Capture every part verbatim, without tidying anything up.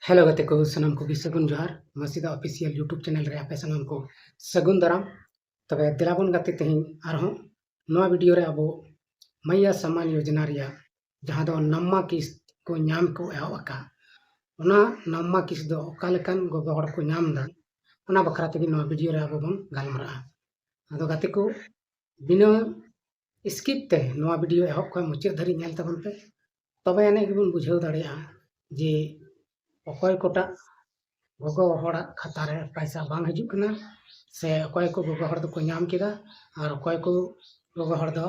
Hello ᱜᱟᱛᱮ ᱠᱚ, ᱥᱟᱱᱟᱢ ᱠᱚᱜᱮ ᱥᱟᱹᱜᱩᱱ ᱡᱚᱦᱟᱨ᱾ ᱢᱟᱥᱤᱫᱟ ᱚᱯᱷᱤᱥᱤᱭᱟᱞ YouTube ᱪᱮᱱᱮᱞ ᱨᱮ ᱟᱯᱮ ᱥᱟᱱᱟᱢ ᱠᱚ ᱥᱟᱹᱜᱩᱱ ᱫᱟᱨᱟᱢ᱾ ᱛᱚᱵᱮ ᱫᱮᱞᱟ ᱵᱚᱱ ᱜᱟᱛᱮ, ᱛᱮᱦᱮᱧ ᱟᱨᱦᱚᱸ ᱱᱚᱣᱟ ᱵᱷᱤᱰᱤᱭᱳ ᱨᱮ ᱟᱵᱚ ᱢᱟᱭᱭᱟ ᱥᱟᱢᱟᱱ ᱭᱳᱡᱚᱱᱟ ᱨᱮᱭᱟᱜ, ᱡᱟᱦᱟᱸ ᱫᱚ ᱱᱟᱢᱢᱟ ᱠᱤᱥᱛ ᱠᱚ ᱧᱟᱢ ᱠᱚ ᱮᱦᱚᱵ ᱟᱠᱟᱫ, ᱚᱱᱟ ᱱᱟᱢᱢᱟ ᱠᱤᱥᱛ ᱫᱚ ᱚᱠᱟ ᱞᱮᱠᱟᱱ ᱜᱚᱜᱚ ᱦᱚᱲ ᱠᱚ ᱧᱟᱢ ᱮᱫᱟ, ᱚᱱᱟ ᱵᱟᱠᱷᱨᱟ ᱛᱮᱜᱮ ᱱᱚᱣᱟ ᱵᱷᱤᱰᱤᱭᱳ ᱨᱮ ᱟᱵᱚ ᱵᱚᱱ ᱜᱟᱞᱢᱟᱨᱟᱜᱼᱟ᱾ ᱟᱫᱚ ᱜᱟᱛᱮ ᱠᱚ, ᱵᱤᱱᱟᱹ ᱥᱠᱤᱯ ᱛᱮ ᱱᱚᱣᱟ ᱵᱷᱤᱰᱤᱭᱳ ᱮᱦᱚᱵ ᱠᱷᱚᱱ ᱢᱩᱪᱟᱹᱫ ᱫᱷᱟᱹᱨᱤᱡ ᱧᱮᱞ ᱛᱟᱵᱚᱱ ᱯᱮ, ᱛᱚᱵᱮ ᱟᱹᱱᱤᱡ ᱜᱮᱵᱚᱱ ᱵᱩᱡᱷᱟᱹᱣ ᱫᱟᱲᱮᱭᱟᱜᱼᱟ ᱡᱮ ᱚᱠᱚᱭ ᱠᱚᱴᱟᱜ ᱜᱚᱜᱚ ᱦᱚᱲᱟᱜ ᱠᱷᱟᱛᱟ ᱨᱮ ᱯᱟᱭᱥᱟ ᱵᱟᱝ ᱦᱤᱡᱩᱜ ᱠᱟᱱᱟ, ᱥᱮ ᱚᱠᱚᱭ ᱠᱚ ᱜᱚᱜᱚ ᱦᱚᱲ ᱫᱚᱠᱚ ᱧᱟᱢ ᱠᱮᱫᱟ ᱟᱨ ᱚᱠᱚᱭ ᱠᱚ ᱜᱚᱜᱚ ᱦᱚᱲ ᱫᱚ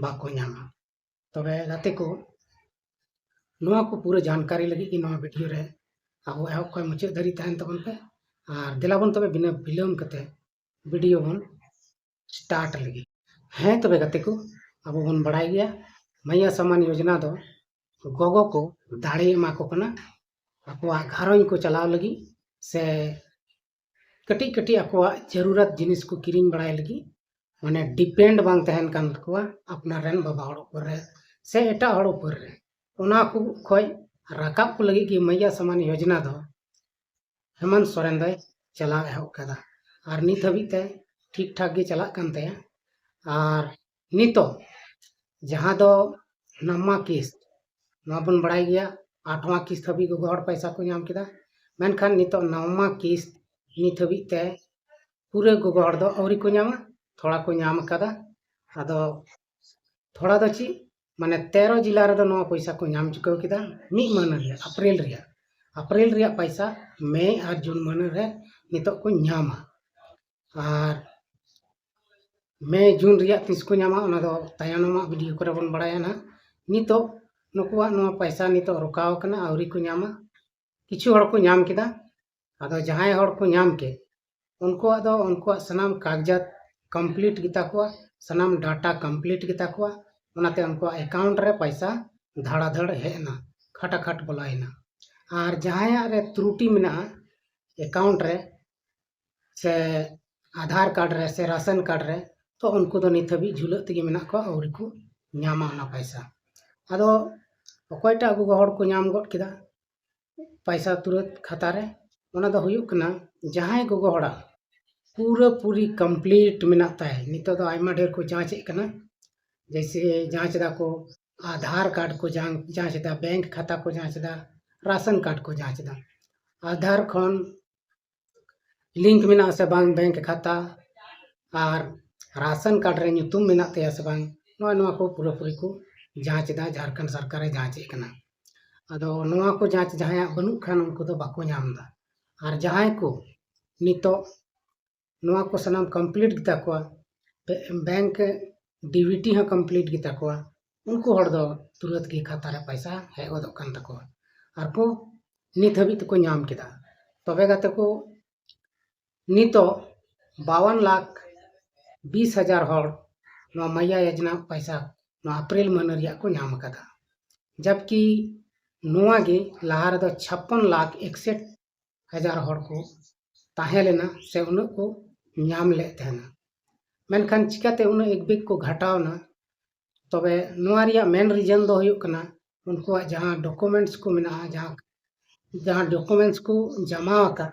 ᱵᱟᱠᱚ ᱧᱟᱢᱟ᱾ ᱛᱚᱵᱮ ᱜᱟᱛᱮ ᱠᱚ, ᱱᱚᱣᱟ ᱠᱚ ᱯᱩᱨᱟᱹ ᱡᱟᱱᱠᱟᱨᱤ ᱞᱟᱹᱜᱤᱫ ᱜᱮ ᱱᱚᱣᱟ ᱵᱷᱤᱰᱤᱭᱳ ᱨᱮ ᱟᱵᱚ ᱮᱦᱚᱵ ᱠᱷᱚᱱ ᱢᱩᱪᱟᱹᱫ ᱫᱷᱟᱹᱨᱤᱡ ᱛᱟᱦᱮᱱ ᱛᱟᱵᱚᱱ ᱯᱮ᱾ ᱟᱨ ᱫᱮᱞᱟ ᱵᱚᱱ ᱛᱚᱵᱮ ᱵᱤᱱᱟᱹ ᱵᱤᱞᱚᱢ ᱠᱟᱛᱮ ᱵᱷᱤᱰᱤᱭᱳ ᱵᱚᱱ ᱥᱴᱟᱨᱴ ᱞᱮᱜᱮ᱾ ᱦᱮᱸ ᱛᱚᱵᱮ ᱜᱟᱛᱮ ᱠᱚ, ᱟᱵᱚ ᱵᱚᱱ ᱵᱟᱲᱟᱭ ᱜᱮᱭᱟ ᱢᱟᱭᱭᱟ ᱥᱟᱢᱟᱱ ᱭᱳᱡᱚᱱᱟ ᱫᱚ ᱜᱚᱜᱚ ᱠᱚ ᱫᱟᱲᱮ ᱮᱢᱟ ᱠᱚ ᱠᱟᱱᱟ ᱟᱠᱚᱣᱟᱜ ᱜᱷᱟᱨᱚᱸᱡᱽ ᱠᱚ ᱪᱟᱞᱟᱣ ᱞᱟᱹᱜᱤᱫ, ᱥᱮ ᱠᱟᱹᱴᱤᱡ ᱠᱟᱹᱴᱤᱡ ᱟᱠᱚᱣᱟᱜ ᱡᱟᱹᱨᱩᱨᱟᱛ ᱡᱤᱱᱤᱥ ᱠᱚ ᱠᱤᱨᱤᱧ ᱵᱟᱲᱟᱭ ᱞᱟᱹᱜᱤᱫ, ᱢᱟᱱᱮ ᱰᱤᱯᱮᱱᱰ ᱵᱟᱝ ᱛᱟᱦᱮᱱ ᱠᱟᱱ ᱛᱟᱠᱚᱣᱟ ᱟᱯᱱᱟᱨ ᱨᱮᱱ ᱵᱟᱵᱟ ᱦᱚᱲ ᱩᱯᱚᱨ ᱨᱮ ᱥᱮ ᱮᱴᱟᱜ ᱦᱚᱲ ᱩᱯᱚᱨ ᱨᱮ᱾ ᱚᱱᱟ ᱠᱚ ᱠᱷᱚᱡ ᱨᱟᱠᱟᱵ ᱠᱚ ᱞᱟᱹᱜᱤᱫ ᱜᱮ ᱢᱟᱭᱭᱟ ᱥᱟᱢᱟᱱ ᱭᱳᱡᱚᱱᱟ ᱫᱚ ᱦᱮᱢᱟᱱᱛ ᱥᱚᱨᱮᱱ ᱫᱚᱭ ᱪᱟᱞᱟᱣ ᱮᱦᱚᱵ ᱠᱟᱫᱟ᱾ ᱟᱨ ᱱᱤᱛ ᱦᱟᱹᱵᱤᱡ ᱛᱮ ᱴᱷᱤᱠ ᱴᱷᱟᱠ ᱜᱮ ᱪᱟᱞᱟᱜ ᱠᱟᱱ ᱛᱟᱭᱟ᱾ ᱟᱨ ᱱᱤᱛᱚᱜ ᱡᱟᱦᱟᱸ ᱫᱚ ᱱᱟᱢᱢᱟ ᱠᱤᱥᱛ, ᱱᱚᱣᱟ ᱵᱚᱱ ᱵᱟᱲᱟᱭ ᱜᱮᱭᱟ, ᱟᱴᱷᱣᱟ ᱠᱤᱥᱛ ᱦᱟᱹᱵᱤᱡ ᱜᱚᱜᱚ ᱦᱚᱲ ᱯᱚᱭᱥᱟ ᱠᱚ ᱧᱟᱢ ᱠᱮᱫᱟ᱾ ᱢᱮᱱᱠᱷᱟᱱ ᱱᱤᱛᱚᱜ ᱱᱟᱣᱢᱟ ᱠᱤᱥᱛ ᱱᱤᱛ ᱦᱟᱹᱵᱤᱡ ᱛᱮ ᱯᱩᱨᱟᱹ ᱜᱚᱜᱚ ᱦᱚᱲ ᱫᱚ ᱟᱹᱣᱨᱤ ᱠᱚ ᱧᱟᱢᱟ, ᱛᱷᱚᱲᱟ ᱠᱚ ᱧᱟᱢ ᱟᱠᱟᱫᱟ᱾ ᱟᱫᱚ ᱛᱷᱚᱲᱟ ᱫᱚ ᱪᱮᱫ, ᱢᱟᱱᱮ ᱛᱮᱨᱚ ᱡᱮᱞᱟ ᱨᱮᱫᱚ ᱱᱚᱣᱟ ᱯᱚᱭᱥᱟ ᱠᱚ ᱧᱟᱢ ᱪᱩᱠᱟᱹᱣ ᱠᱮᱫᱟ ᱢᱤᱫ ᱢᱟᱹᱦᱱᱟᱹ ᱨᱮᱭᱟᱜ, ᱮᱯᱨᱤᱞ ᱨᱮᱭᱟᱜ᱾ ᱮᱯᱨᱤᱞ ᱨᱮᱭᱟᱜ ᱯᱚᱭᱥᱟ ᱢᱮ ᱟᱨ ᱡᱩᱱ ᱢᱟᱹᱦᱱᱟᱹ ᱨᱮ ᱱᱤᱛᱚᱜ ᱠᱚ ᱧᱟᱢᱟ᱾ ᱟᱨ ᱢᱮ ᱡᱩᱱ ᱨᱮᱭᱟᱜ ᱛᱤᱥ ᱠᱚ ᱧᱟᱢᱟ, ᱚᱱᱟ ᱫᱚ ᱛᱟᱭᱚᱢᱟᱜ ᱵᱷᱤᱰᱤᱭᱳ ᱠᱚᱨᱮ ᱵᱚᱱ ᱵᱟᱲᱟᱭᱟ ᱱᱟᱦᱟᱜ᱾ ᱱᱤᱛᱚᱜ ᱱᱩᱠᱩᱣᱟᱜ ᱱᱚᱣᱟ ᱯᱚᱭᱥᱟ ᱱᱤᱛᱚᱜ ᱨᱚᱠᱟᱣ ᱟᱠᱟᱱᱟ, ᱟᱹᱣᱨᱤ ᱠᱚ ᱧᱟᱢᱟ᱾ ᱠᱤᱪᱷᱩ ᱦᱚᱲ ᱠᱚ ᱧᱟᱢ ᱠᱮᱫᱟ᱾ ᱟᱫᱚ ᱡᱟᱦᱟᱸᱭ ᱦᱚᱲ ᱠᱚ ᱧᱟᱢ ᱠᱮᱫ, ᱩᱱᱠᱩᱣᱟᱜ ᱫᱚ ᱩᱱᱠᱩᱣᱟᱜ ᱥᱟᱱᱟᱢ ᱠᱟᱜᱽᱡᱟᱛ ᱠᱚᱢᱯᱞᱤᱴ ᱜᱮᱛᱟ ᱠᱚᱣᱟ, ᱥᱟᱱᱟᱢ ᱰᱟᱴᱟ ᱠᱚᱢᱯᱞᱤᱴ ᱜᱮᱛᱟ ᱠᱚᱣᱟ᱾ ᱚᱱᱟᱛᱮ ᱩᱱᱠᱩᱣᱟᱜ ᱮᱠᱟᱣᱩᱱᱴ ᱨᱮ ᱯᱚᱭᱥᱟ ᱫᱷᱟᱲᱟᱫᱷᱟᱹᱲ ᱦᱮᱡ ᱮᱱᱟ, ᱠᱷᱟᱴᱟᱠᱷᱟᱴ ᱵᱚᱞᱚᱭᱮᱱᱟ᱾ ᱟᱨ ᱡᱟᱦᱟᱸᱭᱟᱜ ᱨᱮ ᱛᱨᱩᱴᱤ ᱢᱮᱱᱟᱜᱼᱟ ᱮᱠᱟᱣᱩᱱᱴ ᱨᱮ, ᱥᱮ ᱟᱫᱷᱟᱨ ᱠᱟᱨᱰ ᱨᱮ ᱥᱮ ᱨᱟᱥᱚᱱ ᱠᱟᱨᱰ ᱨᱮ, ᱛᱚ ᱩᱱᱠᱩ ᱫᱚ ᱱᱤᱛ ᱦᱟᱹᱵᱤᱡ ᱡᱷᱩᱞᱟᱹᱜ ᱛᱮᱜᱮ ᱢᱮᱱᱟᱜ ᱠᱚᱣᱟ, ᱟᱹᱣᱨᱤ ᱠᱚ ᱧᱟᱢᱟ ᱚᱱᱟ ᱯᱚᱭᱥᱟ᱾ ᱟᱫᱚ ᱚᱠᱚᱭᱴᱟᱜ ᱜᱚᱜᱚ ᱦᱚᱲ ᱠᱚ ᱧᱟᱢ ᱜᱚᱫ ᱠᱮᱫᱟ, ᱯᱟᱭᱥᱟ ᱛᱩᱨᱟᱹᱛ ᱠᱷᱟᱛᱟ ᱨᱮ, ᱚᱱᱟ ᱫᱚ ᱦᱩᱭᱩᱜ ᱠᱟᱱᱟ ᱡᱟᱦᱟᱸᱭ ᱜᱚᱜᱚ ᱦᱚᱲᱟᱜ ᱯᱩᱨᱟᱹ ᱯᱩᱨᱤ complete ᱢᱮᱱᱟᱜ ᱛᱟᱭ, ᱱᱤᱛᱚᱜ ᱫᱚ ᱟᱭᱢᱟ ᱰᱷᱮᱨ ᱠᱚ ᱡᱟᱸᱪᱮᱫ ᱠᱟᱱᱟ, ᱡᱮᱭᱥᱮ ᱡᱟᱸᱪ ᱮᱫᱟ ᱠᱚ ᱟᱫᱷᱟᱨ ᱠᱟᱨᱰ ᱠᱚ ᱡᱟᱸᱪ ᱮᱫᱟ, ᱵᱮᱝᱠ ᱠᱷᱟᱛᱟ ᱠᱚ ᱡᱟᱸᱪ ᱮᱫᱟ, ᱨᱟᱥᱚᱱ ᱠᱟᱨᱰ ᱠᱚ ᱡᱟᱸᱪ ᱮᱫᱟ, ᱟᱫᱷᱟᱨ ᱠᱷᱚᱱ ᱞᱤᱝᱠ ᱢᱮᱱᱟᱜᱼᱟ ᱥᱮ ᱵᱟᱝ ᱵᱮᱝᱠ ᱠᱷᱟᱛᱟ, ᱟᱨ ᱨᱟᱥᱚᱱ ᱠᱟᱨᱰ ᱨᱮ ᱧᱩᱛᱩᱢ ᱢᱮᱱᱟᱜ ᱛᱟᱭᱟ ᱥᱮ ᱵᱟᱝ, ᱱᱚᱜᱼᱚᱭ ᱱᱚᱣᱟ ᱠᱚ ᱯᱩᱨᱟᱹᱯᱩᱨᱤ ᱠᱚ ᱡᱟᱸᱪ ᱮᱫᱟ, ᱡᱷᱟᱲᱠᱷᱚᱸᱰ ᱥᱚᱨᱠᱟᱨᱮ ᱡᱟᱸᱪᱮᱫ ᱠᱟᱱᱟ᱾ ᱟᱫᱚ ᱱᱚᱣᱟ ᱠᱚ ᱡᱟᱸᱪ ᱡᱟᱦᱟᱸᱭᱟᱜ ᱵᱟᱹᱱᱩᱜ ᱠᱷᱟᱱ, ᱩᱱᱠᱩ ᱫᱚ ᱵᱟᱠᱚ ᱧᱟᱢ ᱮᱫᱟ᱾ ᱟᱨ ᱡᱟᱦᱟᱸᱭ ᱠᱚ ᱱᱤᱛᱚᱜ ᱱᱚᱣᱟ ᱠᱚ ᱥᱟᱱᱟᱢ complete ᱜᱮᱛᱟ ᱠᱚᱣᱟ, ᱵᱮ-, ᱵᱮᱝᱠ ᱰᱤᱵᱤᱴᱤ ᱦᱚᱸ complete ᱜᱮᱛᱟ ᱠᱚᱣᱟ, ᱩᱱᱠᱩ ᱦᱚᱲ ᱫᱚ ᱛᱩᱨᱟᱹᱛ ᱜᱮ ᱠᱷᱟᱛᱟ ᱨᱮ ᱯᱟᱭᱥᱟ ᱦᱮᱡ ᱜᱚᱫᱚᱜ ᱠᱟᱱ ᱛᱟᱠᱚᱣᱟ᱾ ᱟᱨ ᱠᱚ ᱱᱤᱛ ᱦᱟᱹᱵᱤᱡ ᱛᱮᱠᱚ ᱧᱟᱢ ᱠᱮᱫᱟ᱾ ᱛᱚᱵᱮ ᱜᱟᱛᱮ ᱠᱚ, ᱱᱤᱛᱚᱜ ᱵᱟᱣᱟᱱ ᱞᱟᱠᱷ ᱵᱤᱥ ᱦᱟᱡᱟᱨ ᱦᱚᱲ ᱱᱚᱣᱟ ᱢᱟᱭᱭᱟ ᱭᱳᱡᱽᱱᱟ ᱯᱟᱭᱥᱟ ᱱᱚᱣᱟ ᱮᱯᱨᱤᱞ ᱢᱟᱹᱦᱱᱟᱹ ᱨᱮᱭᱟᱜ ᱠᱚ ᱧᱟᱢ ᱟᱠᱟᱫᱟ᱾ ᱡᱟᱵᱠᱤ ᱱᱚᱣᱟ ᱜᱮ ᱞᱟᱦᱟ ᱨᱮᱫᱚ ᱪᱷᱟᱯᱯᱚᱱ ᱞᱟᱠᱷ ᱮᱠᱥᱮᱴ ᱦᱟᱡᱟᱨ ᱦᱚᱲ ᱠᱚ ᱛᱟᱦᱮᱸ ᱞᱮᱱᱟ ᱥᱮ ᱩᱱᱟᱹᱜ ᱠᱚ ᱧᱟᱢ ᱞᱮᱫ ᱛᱟᱦᱮᱱᱟ᱾ ᱢᱮᱱᱠᱷᱟᱱ ᱪᱤᱠᱟᱹᱛᱮ ᱩᱱᱟᱹᱜ ᱮᱠ ᱵᱤᱜᱽ ᱠᱚ ᱜᱷᱟᱴᱟᱣ ᱮᱱᱟ? ᱛᱚᱵᱮ ᱱᱚᱣᱟ ᱨᱮᱭᱟᱜ ᱢᱮᱱ ᱨᱤᱡᱚᱱ ᱫᱚ ᱦᱩᱭᱩᱜ ᱠᱟᱱᱟ, ᱩᱱᱠᱩᱣᱟᱜ ᱡᱟᱦᱟᱸ ᱰᱚᱠᱩᱢᱮᱱᱴᱥ ᱠᱚ ᱢᱮᱱᱟᱜᱼᱟ, ᱡᱟᱦᱟᱸ ᱡᱟᱦᱟᱸ ᱰᱚᱠᱩᱢᱮᱱᱴᱥ ᱠᱚ ᱡᱟᱢᱟ ᱟᱠᱟᱫ,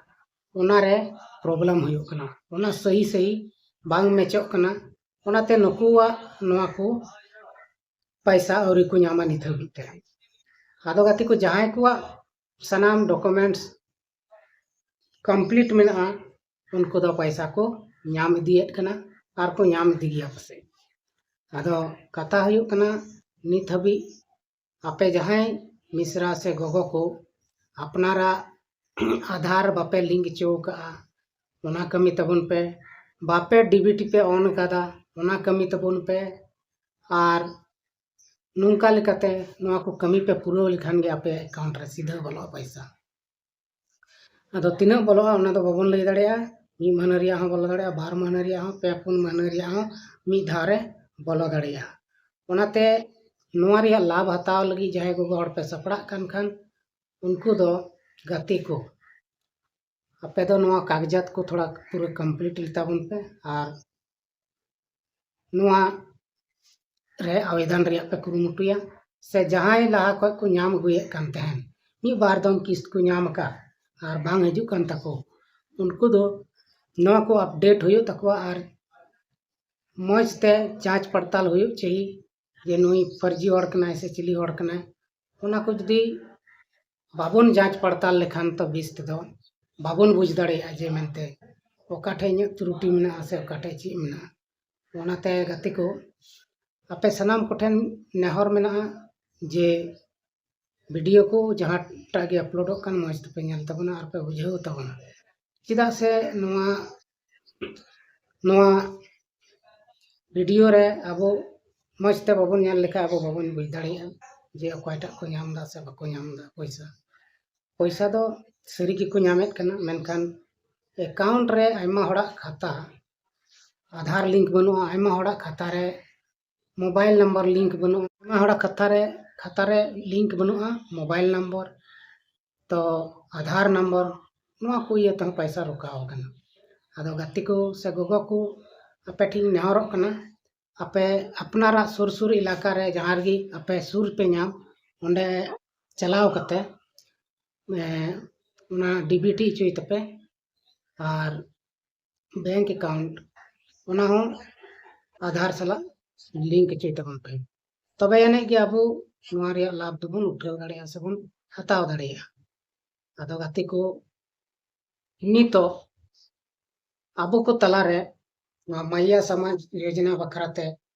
ᱚᱱᱟᱨᱮ ᱯᱨᱚᱵᱞᱮᱢ ᱦᱩᱭᱩᱜ ᱠᱟᱱᱟ, ᱚᱱᱟ ᱥᱟᱹᱦᱤ ᱥᱟᱹᱦᱤ ᱵᱟᱝ ᱢᱮᱪᱚᱜ ᱠᱟᱱᱟ᱾ ᱚᱱᱟᱛᱮ ᱱᱩᱠᱩᱣᱟᱜ ᱱᱚᱣᱟ ᱠᱚ ᱯᱟᱭᱥᱟ ᱟᱹᱣᱨᱤ ᱠᱚ ᱧᱟᱢᱟ ᱱᱤᱛ ᱦᱟᱹᱵᱤᱡ ᱛᱮ᱾ ᱟᱫᱚ ᱜᱟᱛᱮ ᱠᱚ, ᱡᱟᱦᱟᱸᱭ ᱠᱚᱣᱟᱜ ᱥᱟᱱᱟᱢ ᱰᱚᱠᱩᱢᱮᱱᱴᱥ ᱠᱚᱢᱯᱞᱤᱴ ᱢᱮᱱᱟᱜᱼᱟ, ᱩᱱᱠᱩ ᱫᱚ ᱯᱟᱭᱥᱟ ᱠᱚ ᱧᱟᱢ ᱤᱫᱤᱭᱮᱫ ᱠᱟᱱᱟ ᱟᱨ ᱠᱚ ᱧᱟᱢ ᱤᱫᱤ ᱜᱮᱭᱟ ᱯᱟᱥᱮᱡ᱾ ᱟᱫᱚ ᱠᱟᱛᱷᱟ ᱦᱩᱭᱩᱜ ᱠᱟᱱᱟ, ᱱᱤᱛ ᱦᱟᱹᱵᱤᱡ ᱟᱯᱮ ᱡᱟᱦᱟᱸᱭ ᱢᱤᱥᱨᱟ ᱥᱮ ᱜᱚᱜᱚ ᱠᱚ ᱟᱯᱱᱟᱨᱟᱜ ᱟᱫᱷᱟᱨ ᱵᱟᱯᱮ ᱞᱤᱝᱠ ᱦᱚᱪᱚ ᱟᱠᱟᱫᱼᱟ, ᱚᱱᱟ ᱠᱟᱹᱢᱤ ᱛᱟᱵᱚᱱ ᱯᱮ᱾ ᱵᱟᱯᱮ ᱰᱤᱵᱤᱴᱤ ᱯᱮ ᱚᱱ ᱟᱠᱟᱫᱟ, ᱚᱱᱟ ᱠᱟᱹᱢᱤ ᱛᱟᱵᱚᱱ ᱯᱮ᱾ ᱟᱨ ᱱᱚᱝᱠᱟ ᱞᱮᱠᱟᱛᱮ ᱱᱚᱣᱟ ᱠᱚ ᱠᱟᱹᱢᱤ ᱯᱮ ᱯᱩᱨᱟᱹᱣ ᱞᱮᱠᱷᱟᱱ ᱜᱮ ᱟᱯᱮ ᱮᱠᱟᱣᱩᱱᱴ ᱨᱮ ᱥᱤᱫᱷᱟᱹ ᱵᱚᱞᱚᱜᱼᱟ ᱯᱚᱭᱥᱟ᱾ ᱟᱫᱚ ᱛᱤᱱᱟᱹᱜ ᱵᱚᱞᱚᱜᱼᱟ ᱚᱱᱟ ᱫᱚ ᱵᱟᱵᱚᱱ ᱞᱟᱹᱭ ᱫᱟᱲᱮᱭᱟᱜᱼᱟ᱾ ᱢᱤᱫ ᱢᱟᱹᱦᱱᱟᱹ ᱨᱮᱭᱟᱜ ᱦᱚᱸ ᱵᱚᱞᱚ ᱫᱟᱲᱮᱭᱟᱜᱼᱟ, ᱵᱟᱨ ᱢᱟᱹᱦᱱᱟᱹ ᱨᱮᱭᱟᱜ ᱦᱚᱸ, ᱯᱮ ᱯᱩᱱ ᱢᱟᱹᱦᱱᱟᱹ ᱨᱮᱭᱟᱜ ᱦᱚᱸ ᱢᱤᱫ ᱫᱷᱟᱣ ᱨᱮ ᱵᱚᱞᱚ ᱫᱟᱲᱮᱭᱟᱜᱼᱟ᱾ ᱚᱱᱟᱛᱮ ᱱᱚᱣᱟ ᱨᱮᱭᱟᱜ ᱞᱟᱵᱷ ᱦᱟᱛᱟᱣ ᱞᱟᱹᱜᱤᱫ ᱡᱟᱦᱟᱸᱭ ᱜᱚᱜᱚ ᱦᱚᱲ ᱯᱮ ᱥᱟᱯᱲᱟᱜ ᱠᱟᱱ ᱠᱷᱟᱱ, ᱩᱱᱠᱩ ᱫᱚ ᱜᱟᱛᱮ ᱠᱚ, ᱟᱯᱮ ᱫᱚ ᱱᱚᱣᱟ ᱠᱟᱜᱡᱟᱛ ᱠᱚ ᱛᱷᱚᱲᱟ ᱯᱩᱨᱟᱹ ᱠᱚᱢᱯᱞᱤᱴ ᱞᱮᱛᱟ ᱵᱚᱱ ᱯᱮ ᱟᱨ ᱱᱚᱣᱟ ᱨᱮ ᱟᱵᱮᱫᱚᱱ ᱨᱮᱭᱟᱜ ᱯᱮ ᱠᱩᱨᱩᱢᱩᱴᱩᱭᱟ, ᱥᱮ ᱡᱟᱦᱟᱸᱭ ᱞᱟᱦᱟ ᱠᱷᱚᱱ ᱠᱚ ᱧᱟᱢ ᱟᱹᱜᱩᱭᱮᱫ ᱠᱟᱱ ᱛᱟᱦᱮᱱ, ᱢᱤᱫ ᱵᱟᱨ ᱫᱚᱢ ᱠᱤᱥᱛ ᱠᱚ ᱧᱟᱢ ᱟᱠᱟᱫ ᱟᱨ ᱵᱟᱝ ᱦᱤᱡᱩᱜ ᱠᱟᱱ ᱛᱟᱠᱚ, ᱩᱱᱠᱩ ᱫᱚ ᱱᱚᱣᱟ ᱠᱚ ᱟᱯᱰᱮᱴ ᱦᱩᱭᱩᱜ ᱛᱟᱠᱚᱣᱟ ᱟᱨ ᱢᱚᱡᱽ ᱛᱮ ᱡᱟᱸᱪ ᱯᱟᱲᱛᱟᱞ ᱦᱩᱭᱩᱜ ᱪᱟᱹᱦᱤ ᱡᱮ ᱱᱩᱭ ᱯᱷᱟᱹᱨᱡᱤ ᱦᱚᱲ ᱠᱟᱱᱟᱭ ᱥᱮ ᱪᱤᱞᱤ ᱦᱚᱲ ᱠᱟᱱᱟᱭ᱾ ᱚᱱᱟ ᱠᱚ ᱡᱩᱫᱤ ᱵᱟᱵᱚᱱ ᱡᱟᱸᱪ ᱯᱟᱲᱛᱟᱞ ᱞᱮᱠᱷᱟᱱ ᱛᱚ ᱵᱮᱥ ᱛᱮᱫᱚ ᱵᱟᱵᱚᱱ ᱵᱩᱡᱽ ᱫᱟᱲᱮᱭᱟᱜᱼᱟ ᱡᱮ ᱢᱮᱱᱛᱮ ᱚᱠᱟ ᱴᱷᱮᱡ ᱤᱧᱟᱹᱜ ᱛᱨᱩᱴᱤ ᱢᱮᱱᱟᱜᱼᱟ ᱥᱮ ᱚᱠᱟ ᱴᱷᱮᱡ ᱪᱮᱫ ᱢᱮᱱᱟᱜᱼᱟ᱾ ᱚᱱᱟᱛᱮ ᱜᱟᱛᱮ ᱠᱚ, ᱟᱯᱮ ᱥᱟᱱᱟᱢ ᱠᱚᱴᱷᱮᱱ ᱱᱮᱦᱚᱨ ᱢᱮᱱᱟᱜᱼᱟ ᱡᱮ ᱵᱷᱤᱰᱤᱭᱳ ᱠᱚ ᱡᱟᱦᱟᱸᱴᱟᱜ ᱜᱮ ᱟᱯᱞᱳᱰᱚᱜ ᱠᱟᱱ ᱢᱚᱡᱽ ᱛᱮᱯᱮ ᱧᱮᱞ ᱛᱟᱵᱚᱱᱟ ᱟᱨ ᱯᱮ ᱵᱩᱡᱷᱟᱹᱣ ᱛᱟᱵᱚᱱᱟ᱾ ᱪᱮᱫᱟᱜ ᱥᱮ ᱱᱚᱣᱟ, ᱱᱚᱣᱟ ᱵᱷᱤᱰᱤᱭᱳ ᱨᱮ ᱟᱵᱚ ᱢᱚᱡᱽ ᱛᱮ ᱵᱟᱵᱚᱱ ᱧᱮᱞ ᱞᱮᱠᱷᱟᱱ ᱟᱵᱚ ᱵᱟᱵᱚᱱ ᱵᱩᱡᱽ ᱫᱟᱲᱮᱭᱟᱜᱼᱟ ᱡᱮ ᱚᱠᱚᱭᱴᱟᱜ ᱠᱚ ᱧᱟᱢ ᱮᱫᱟ ᱥᱮ ᱵᱟᱠᱚ ᱧᱟᱢ ᱮᱫᱟ ᱯᱚᱭᱥᱟ᱾ ᱯᱚᱭᱥᱟ ᱫᱚ ᱥᱟᱹᱨᱤ ᱜᱮᱠᱚ ᱧᱟᱢᱮᱫ ᱠᱟᱱᱟ, ᱢᱮᱱᱠᱷᱟᱱ ᱮᱠᱟᱣᱩᱱᱴ ᱨᱮ ᱟᱭᱢᱟ ᱦᱚᱲᱟᱜ ᱠᱷᱟᱛᱟ ᱟᱫᱷᱟᱨ ᱞᱤᱝᱠ ᱵᱟᱹᱱᱩᱜᱼᱟ, ᱟᱭᱢᱟ ᱦᱚᱲᱟᱜ ᱠᱷᱟᱛᱟ ᱨᱮ ᱢᱳᱵᱟᱭᱤᱞ ᱱᱟᱢᱵᱟᱨ ᱞᱤᱝᱠ ᱵᱟᱹᱱᱩᱜᱼᱟ, ᱟᱭᱢᱟ ᱦᱚᱲᱟᱜ ᱠᱷᱟᱛᱟ ᱨᱮ, ᱠᱷᱟᱛᱟ ᱨᱮ ᱞᱤᱝᱠ ᱵᱟᱹᱱᱩᱜᱼᱟ ᱢᱳᱵᱟᱭᱤᱞ ᱱᱟᱢᱵᱟᱨ, ᱛᱚ ᱟᱫᱷᱟᱨ ᱱᱟᱢᱵᱟᱨ, ᱱᱚᱣᱟ ᱠᱚ ᱤᱭᱟᱹ ᱛᱮᱦᱚᱸ ᱯᱚᱭᱥᱟ ᱨᱚᱠᱟᱣ ᱟᱠᱟᱱᱟ᱾ ᱟᱫᱚ ᱜᱟᱛᱮ ᱠᱚ ᱥᱮ ᱜᱚᱜᱚ ᱠᱚ, ᱟᱯᱮ ᱴᱷᱮᱱ ᱤᱧ ᱱᱮᱦᱚᱨᱚᱜ ᱠᱟᱱᱟ, ᱟᱯᱮ ᱟᱯᱱᱟᱨᱟᱜ ᱥᱩᱨ ᱥᱩᱨ ᱮᱞᱟᱠᱟ ᱨᱮ ᱡᱟᱦᱟᱸ ᱨᱮᱜᱮ ᱟᱯᱮ ᱥᱩᱨ ᱯᱮ ᱧᱟᱢ, ᱚᱸᱰᱮ ᱪᱟᱞᱟᱣ ᱠᱟᱛᱮ, ᱮ, ᱚᱱᱟ ᱰᱤᱵᱤᱴᱤ ᱦᱚᱪᱚᱭ ᱛᱟᱯᱮ ᱟᱨ ᱵᱮᱝᱠ ᱮᱠᱟᱣᱩᱱᱴ ᱚᱱᱟ ᱦᱚᱸ ᱟᱫᱷᱟᱨ ᱥᱟᱞᱟᱜ ᱞᱤᱝᱠ ᱦᱚᱪᱚᱭ ᱛᱟᱵᱚᱱ ᱯᱮ᱾ ᱛᱚᱵᱮ ᱟᱹᱱᱤᱡ ᱜᱮ ᱟᱵᱚ ᱱᱚᱣᱟ ᱨᱮᱭᱟᱜ ᱞᱟᱵᱷ ᱫᱚᱵᱚᱱ ᱩᱴᱷᱟᱹᱣ ᱫᱟᱲᱮᱭᱟᱜᱼᱟ ᱥᱮᱵᱚᱱ ᱦᱟᱛᱟᱣ ᱫᱟᱲᱮᱭᱟᱜᱼᱟ᱾ ᱟᱫᱚ ᱜᱟᱛᱮ ᱠᱚ, ᱱᱤᱛᱚᱜ ᱟᱵᱚ ᱠᱚ ᱛᱟᱞᱟᱨᱮ ᱱᱚᱣᱟ ᱢᱟᱭᱭᱟ ᱥᱟᱢᱟᱡᱽ ᱭᱳᱡᱚᱱᱟ ᱵᱟᱠᱷᱨᱟᱛᱮ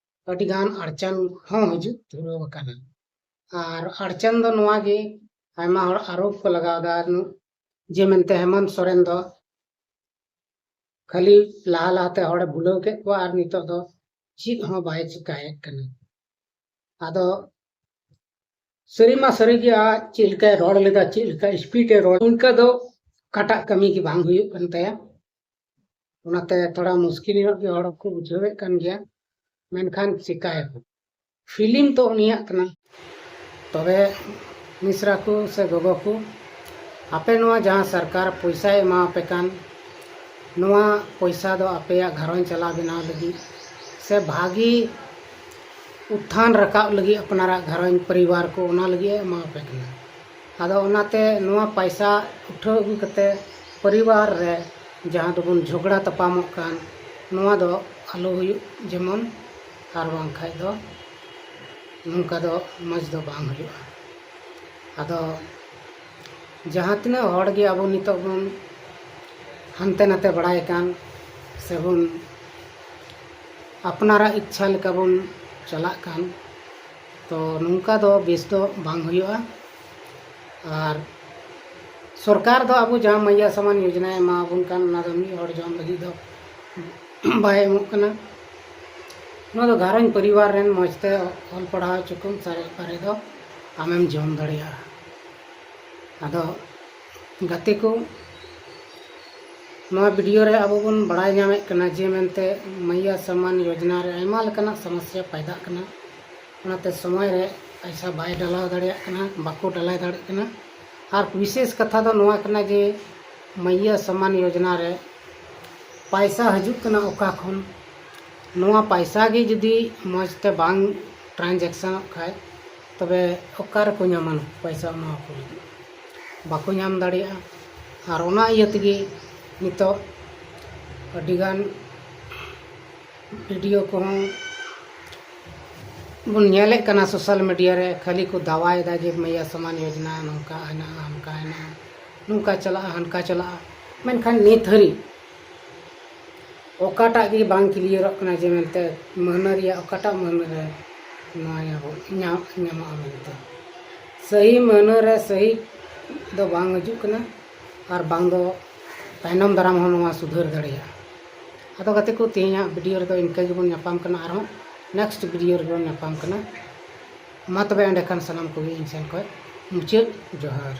ᱟᱹᱰᱤᱜᱟᱱ ᱟᱲᱪᱟᱱ ᱦᱚᱸ ᱦᱤᱡᱩᱜ ᱫᱷᱩᱨᱟᱹᱣ ᱟᱠᱟᱱᱟ᱾ ᱟᱨ ᱟᱲᱪᱟᱱ ᱫᱚ ᱱᱚᱣᱟ ᱜᱮ, ᱟᱭᱢᱟ ᱦᱚᱲ ᱟᱨᱳᱯ ᱠᱚ ᱞᱟᱜᱟᱣ ᱮᱫᱟ ᱡᱮ ᱢᱮᱱᱛᱮ ᱦᱮᱢᱚᱱᱛ ᱥᱚᱨᱮᱱ ᱫᱚ ᱠᱷᱟᱹᱞᱤ ᱞᱟᱦᱟ ᱞᱟᱦᱟᱛᱮ ᱦᱚᱲᱮ ᱵᱷᱩᱞᱟᱹᱣ ᱠᱮᱫ ᱠᱚᱣᱟ ᱟᱨ ᱱᱤᱛᱚᱜ ᱫᱚ ᱪᱮᱫ ᱦᱚᱸ ᱵᱟᱭ ᱪᱤᱠᱟᱭᱮᱫ ᱠᱟᱱᱟ᱾ ᱟᱫᱚ ᱥᱟᱹᱨᱤ ᱢᱟ ᱥᱟᱹᱨᱤ ᱜᱮ, ᱟᱡ ᱪᱮᱫ ᱞᱮᱠᱟᱭ ᱨᱚᱲ ᱞᱮᱫᱟ, ᱪᱮᱫ ᱞᱮᱠᱟ ᱥᱯᱤᱰ ᱮ ᱨᱚᱲ, ᱚᱱᱠᱟ ᱫᱚ ᱚᱠᱟᱴᱟᱜ ᱠᱟᱹᱢᱤ ᱜᱮ ᱵᱟᱝ ᱦᱩᱭᱩᱜ ᱠᱟᱱ ᱛᱟᱭᱟ᱾ ᱚᱱᱟᱛᱮ ᱛᱷᱚᱲᱟ ᱢᱩᱥᱠᱤᱞ ᱧᱚᱜ ᱜᱮ ᱦᱚᱲ ᱠᱚ ᱵᱩᱡᱷᱟᱹᱣᱮᱫ ᱠᱟᱱ ᱜᱮᱭᱟ, ᱢᱮᱱᱠᱷᱟᱱ ᱪᱤᱠᱟᱭᱟᱠᱚ, ᱯᱷᱤᱞᱤᱢ ᱛᱚ ᱩᱱᱤᱭᱟᱜ ᱠᱟᱱᱟ᱾ ᱛᱚᱵᱮ ᱢᱤᱥᱨᱟ ᱠᱚ ᱥᱮ ᱜᱚᱜᱚ ᱠᱚ, ᱟᱯᱮ ᱱᱚᱣᱟ ᱡᱟᱦᱟᱸ ᱥᱚᱨᱠᱟᱨ ᱯᱚᱭᱥᱟᱭ ᱮᱢᱟᱣᱟᱯᱮ ᱠᱟᱱ, ᱱᱚᱣᱟ ᱯᱚᱭᱥᱟ ᱫᱚ ᱟᱯᱮᱭᱟᱜ ᱜᱷᱟᱨᱚᱸᱡᱽ ᱪᱟᱞᱟᱣ ᱵᱮᱱᱟᱣ ᱞᱟᱹᱜᱤᱫ ᱥᱮ ᱵᱷᱟᱜᱮ ᱩᱛᱛᱷᱟᱱ ᱨᱟᱠᱟᱵ ᱞᱟᱹᱜᱤᱫ ᱟᱯᱱᱟᱨᱟᱜ ᱜᱷᱟᱨᱚᱸᱡᱽ ᱯᱚᱨᱤᱵᱟᱨ ᱠᱚ, ᱚᱱᱟ ᱞᱟᱹᱜᱤᱫ ᱮ ᱮᱢᱟᱣᱟᱯᱮ ᱠᱟᱱᱟ᱾ ᱟᱫᱚ ᱚᱱᱟᱛᱮ ᱱᱚᱣᱟ ᱯᱟᱭᱥᱟ ᱩᱴᱷᱟᱹᱣ ᱟᱹᱜᱩ ᱠᱟᱛᱮ ᱯᱚᱨᱤᱵᱟᱨ ᱨᱮ ᱡᱟᱦᱟᱸ ᱫᱚᱵᱚᱱ ᱡᱷᱚᱜᱽᱲᱟ ᱛᱟᱯᱟᱢᱚᱜ ᱠᱟᱱ, ᱱᱚᱣᱟ ᱫᱚ ᱟᱞᱚ ᱦᱩᱭᱩᱜ ᱡᱮᱢᱚᱱ, ᱟᱨ ᱵᱟᱝᱠᱷᱟᱡ ᱫᱚ ᱱᱚᱝᱠᱟ ᱫᱚ ᱢᱚᱡᱽ ᱫᱚ ᱵᱟᱝ ᱦᱩᱭᱩᱜᱼᱟ᱾ ᱟᱫᱚ ᱡᱟᱦᱟᱸ ᱛᱤᱱᱟᱹᱜ ᱦᱚᱲ ᱜᱮ ᱟᱵᱚ ᱱᱤᱛᱚᱜ ᱵᱚᱱ ᱦᱟᱱᱛᱮ ᱱᱟᱛᱮ ᱵᱟᱲᱟᱭ ᱠᱟᱱ ᱥᱮᱵᱚᱱ ᱟᱯᱱᱟᱨᱟᱜ ᱤᱪᱪᱷᱟ ᱞᱮᱠᱟ ᱵᱚᱱ ᱪᱟᱞᱟᱜ ᱠᱟᱱ, ᱛᱚ ᱱᱚᱝᱠᱟ ᱫᱚ ᱵᱮᱥ ᱫᱚ ᱵᱟᱝ ᱦᱩᱭᱩᱜᱼᱟ᱾ ᱟᱨ ᱥᱚᱨᱠᱟᱨ ᱫᱚ ᱟᱵᱚ ᱡᱟᱦᱟᱸ ᱢᱟᱹᱭᱭᱟ ᱥᱟᱢᱟᱱ ᱭᱳᱡᱽᱱᱟᱭ ᱮᱢᱟ ᱵᱚᱱ ᱠᱟᱱ, ᱚᱱᱟ ᱫᱚ ᱢᱤᱫ ᱦᱚᱲ ᱡᱚᱢ ᱞᱟᱹᱜᱤᱫ ᱫᱚ ᱵᱟᱭ ᱮᱢᱚᱜ ᱠᱟᱱᱟ᱾ ᱱᱚᱣᱟ ᱫᱚ ᱜᱷᱟᱨᱚᱸᱡᱽ ᱯᱚᱨᱤᱵᱟᱨ ᱨᱮᱱ ᱢᱚᱡᱽ ᱛᱮ ᱚᱞ ᱯᱟᱲᱦᱟᱣ ᱦᱚᱪᱚ ᱠᱚᱢ, ᱥᱟᱨᱮᱡ ᱯᱟᱨᱮᱡ ᱫᱚ ᱟᱢᱮᱢ ᱡᱚᱢ ᱫᱟᱲᱮᱭᱟᱜᱼᱟ᱾ ᱟᱫᱚ ᱜᱟᱛᱮ ᱠᱚ, ᱱᱚᱣᱟ ᱵᱷᱤᱰᱤᱭᱳ ᱨᱮ ᱟᱵᱚ ᱵᱚᱱ ᱵᱟᱲᱟᱭ ᱧᱟᱢᱮᱫ ᱠᱟᱱᱟ ᱡᱮ ᱢᱮᱱᱛᱮ ᱢᱟᱹᱭᱭᱟ ᱥᱟᱢᱟᱱ ᱭᱳᱡᱽᱱᱟ ᱨᱮ ᱟᱭᱢᱟ ᱞᱮᱠᱟᱱᱟᱜ ᱥᱚᱢᱚᱥᱥᱟ ᱯᱟᱭᱫᱟᱜ ᱠᱟᱱᱟ᱾ ᱚᱱᱟᱛᱮ ᱥᱚᱢᱚᱭ ᱨᱮ ᱯᱟᱭᱥᱟ ᱵᱟᱭ ᱰᱟᱞᱟᱣ ᱫᱟᱲᱮᱭᱟᱜ ᱠᱟᱱᱟ, ᱵᱟᱠᱚ ᱰᱟᱞᱟᱣ ᱫᱟᱲᱮᱭᱟᱜ ᱠᱟᱱᱟ᱾ ᱟᱨ ᱵᱤᱥᱮᱥ ᱠᱟᱛᱷᱟ ᱫᱚ ᱱᱚᱣᱟ ᱠᱟᱱᱟ ᱡᱮ ᱢᱟᱹᱭᱭᱟ ᱥᱟᱢᱟᱱ ᱭᱳᱡᱽᱱᱟ ᱨᱮ ᱯᱟᱭᱥᱟ ᱦᱤᱡᱩᱜ ᱠᱟᱱᱟ ᱚᱠᱟ ᱠᱷᱚᱱ, ᱱᱚᱣᱟ ᱯᱟᱭᱥᱟ ᱜᱮ ᱡᱩᱫᱤ ᱢᱚᱡᱽ ᱛᱮ ᱵᱟᱝ ᱴᱨᱟᱱᱡᱮᱠᱥᱚᱱᱚᱜ ᱠᱷᱟᱡ, ᱛᱚᱵᱮ ᱚᱠᱟ ᱨᱮᱠᱚ ᱧᱟᱢᱟ ᱯᱟᱭᱥᱟ ᱮᱢᱟ ᱠᱚ ᱞᱟᱹᱜᱤᱫ? ᱵᱟᱠᱚ ᱧᱟᱢ ᱫᱟᱲᱮᱭᱟᱜᱼᱟ᱾ ᱟᱨ ᱚᱱᱟ ᱤᱭᱟᱹ ᱛᱮᱜᱮ ᱱᱤᱛᱚᱜ ᱟᱹᱰᱤᱜᱟᱱ ᱵᱷᱤᱰᱤᱭᱳ ᱠᱚᱦᱚᱸ ᱵᱚᱱ ᱧᱮᱞᱮᱫ ᱠᱟᱱᱟ ᱥᱳᱥᱟᱞ ᱢᱤᱰᱤᱭᱟ ᱨᱮ, ᱠᱷᱟᱹᱞᱤ ᱠᱚ ᱫᱟᱣᱟᱭᱮᱫᱟ ᱡᱮ ᱢᱟᱹᱭᱭᱟ ᱥᱟᱢᱟᱱ ᱭᱳᱡᱽᱱᱟ ᱱᱚᱝᱠᱟ ᱦᱮᱱᱟᱜᱼᱟ, ᱦᱟᱱᱠᱟ ᱦᱮᱱᱟᱜᱼᱟ, ᱱᱚᱝᱠᱟ ᱪᱟᱞᱟᱜᱼᱟ, ᱦᱟᱱᱠᱟ ᱪᱟᱞᱟᱜᱼᱟ᱾ ᱢᱮᱱᱠᱷᱟᱱ ᱱᱤᱛ ᱦᱟᱹᱨᱤᱡ ᱚᱠᱟᱴᱟᱜ ᱜᱮ ᱵᱟᱝ ᱠᱞᱤᱭᱟᱨᱚᱜ ᱠᱟᱱᱟ ᱡᱮ ᱢᱮᱱᱛᱮ ᱢᱟᱹᱦᱱᱟᱹ ᱨᱮᱭᱟᱜ ᱚᱠᱟᱴᱟᱜ ᱢᱟᱹᱦᱱᱟᱹ ᱨᱮ ᱱᱚᱣᱟ ᱧᱟᱢᱚᱜ, ᱧᱟᱢ, ᱧᱟᱢᱚᱜᱼᱟ ᱢᱮᱱᱛᱮ᱾ ᱥᱟᱹᱦᱤ ᱢᱟᱹᱦᱱᱟᱹ ᱨᱮ ᱥᱟᱹᱦᱤ ᱫᱚ ᱵᱟᱝ ᱦᱤᱡᱩᱜ ᱠᱟᱱᱟ, ᱟᱨ ᱵᱟᱝ ᱫᱚ ᱛᱟᱭᱱᱚᱢ ᱫᱟᱨᱟᱢ ᱦᱚᱸ ᱱᱚᱣᱟ ᱥᱩᱫᱷᱟᱹᱨ ᱫᱟᱲᱮᱭᱟᱜᱼᱟ᱾ ᱟᱫᱚ ᱜᱟᱛᱮ ᱠᱚ, ᱛᱮᱦᱮᱧᱟᱜ ᱵᱷᱤᱰᱤᱭᱳ ᱨᱮᱫᱚ ᱤᱱᱠᱟᱹ ᱜᱮᱵᱚᱱ ᱧᱟᱯᱟᱢ ᱠᱟᱱᱟ, ᱟᱨᱦᱚᱸ ᱱᱮᱠᱥᱴ ᱵᱷᱤᱰᱤᱭᱳ ᱨᱮᱵᱚᱱ ᱧᱟᱯᱟᱢ ᱠᱟᱱᱟ᱾ ᱢᱟ ᱛᱚᱵᱮ ᱮᱸᱰᱮᱠᱷᱟᱱ ᱥᱟᱱᱟᱢ ᱠᱚᱜᱮ ᱤᱧ ᱥᱮᱱ ᱠᱷᱚᱱ ᱢᱩᱪᱟᱹᱫ ᱡᱚᱦᱟᱨ᱾